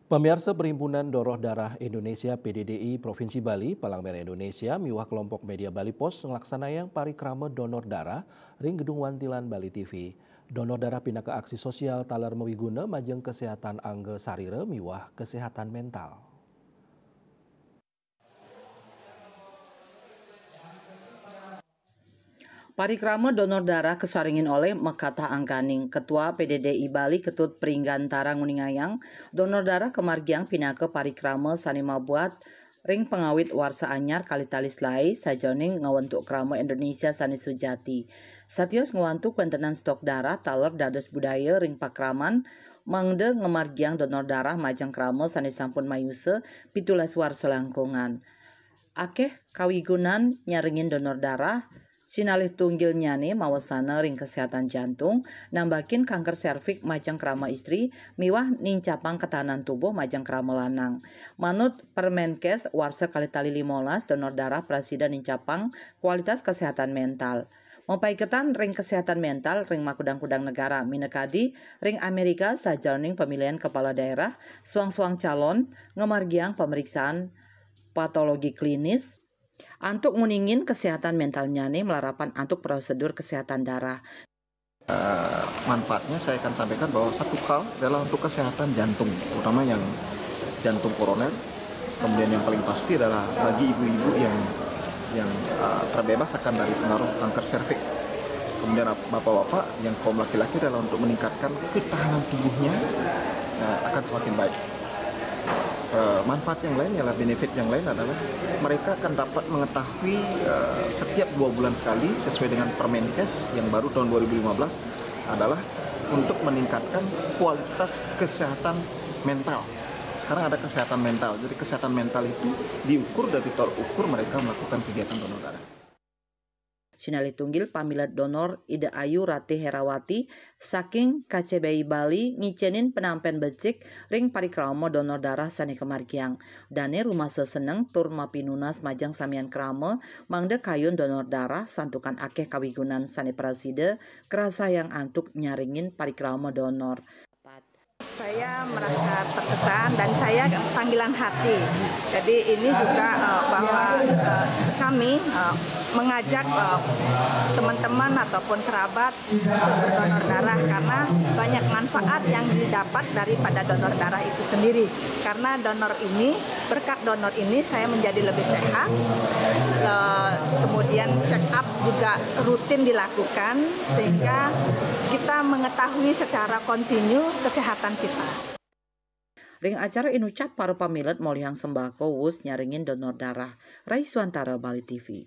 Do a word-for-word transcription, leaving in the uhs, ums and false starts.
Pamiarsa, Perhimpunan Donor Darah Indonesia, P D D I, Provinsi Bali, Palang Merah Indonesia miwah kelompok media Bali Post nglaksanayang parikrama donor darah ring Gedung Wantilan Bali T V. Donor darah pinaka aksi sosial taler mawiguna majeng kesehatan angga sarira miwah kesehatan mental. Parikrama donor darah kaswaringin olih makatah angganing. Ketua P D D I Bali Ketut Pringgantara nguningayang, donor darah kamargiang pinaka parikrama sane mabuat ring pangawit warsa anyar kalih tali selaé sajeroning ngwantu krama Indonesia sane sujati. Satios ngwantu kawéntenan stok darah taler dados budaya ring pakraman, mangda ngamargiang donor darah majeng krama sane sampun mayusa pitulas warsa langkungan. Akeh kawigunan nyarengin donor darah, sinalih tunggilnyane mawasana ring kesehatan jantung, nambakin kanker serviks majeng krama istri, miwah nincapang ketahanan tubuh majeng krama lanang. Manut Permenkes warsa kalih tali limolas, donor darah prasida nincapang kualitas kesehatan mental. Mapaiketan ring kesehatan mental ring makudang-kudang negara, minakadi ring Amerika sajeroning pamilihan kepala daerah, suang-suang calon ngamargiang pameriksaan patologi klinis, antuk nguningin kesehatan mentalnyane malarapan antuk prosedur kesehatan darah. Eh, manfaatnya saya akan sampaikan bahwa satu hal adalah untuk kesehatan jantung, terutama yang jantung koroner. Kemudian yang paling pasti adalah bagi ibu-ibu yang yang eh, terbebas akan dari pengaruh kanker serviks. Kemudian ap- bapak-bapak yang kaum laki-laki adalah untuk meningkatkan ketahanan tubuhnya eh, akan semakin baik. Eh, manfaat yang lain ialah benefit yang lain adalah mereka akan dapat mengetahui eh, setiap dua bulan sekali sesuai dengan Permenkes yang baru tahun dua ribu lima belas adalah untuk meningkatkan kualitas kesehatan mental. Sekarang ada kesehatan mental. Jadi kesehatan mental itu diukur dari tolok ukur mereka melakukan kegiatan donor darah. Sinalih tunggil pamilet donor Ida Ayu Ratih Herawati saking K C B I Bali ngicenin penampen becik ring parikrama donor darah sane kamargiang. Dane rumasa seneng tur mapinunas majeng samian krama mangda kayun donor darah santukan akeh kawigunan sane prasida karasayang antuk nyarengin parikrama donor. Saya merasa terkesan dan saya panggilan hati. Jadi ini juga uh, bahwa uh, kami uh, mengajak uh, teman-teman ataupun kerabat untuk donor darah karena banyak manfaat yang didapat daripada donor darah itu sendiri. Karena donor ini, berkat donor ini saya menjadi lebih sehat. Uh, kemudian check up juga rutin dilakukan sehingga kita mengetahui secara kontinu kesehatan kita. Ring acara inucap para pamilet molihang sembako wus nyarengin donor darah. Rai Swantara, Bali T V.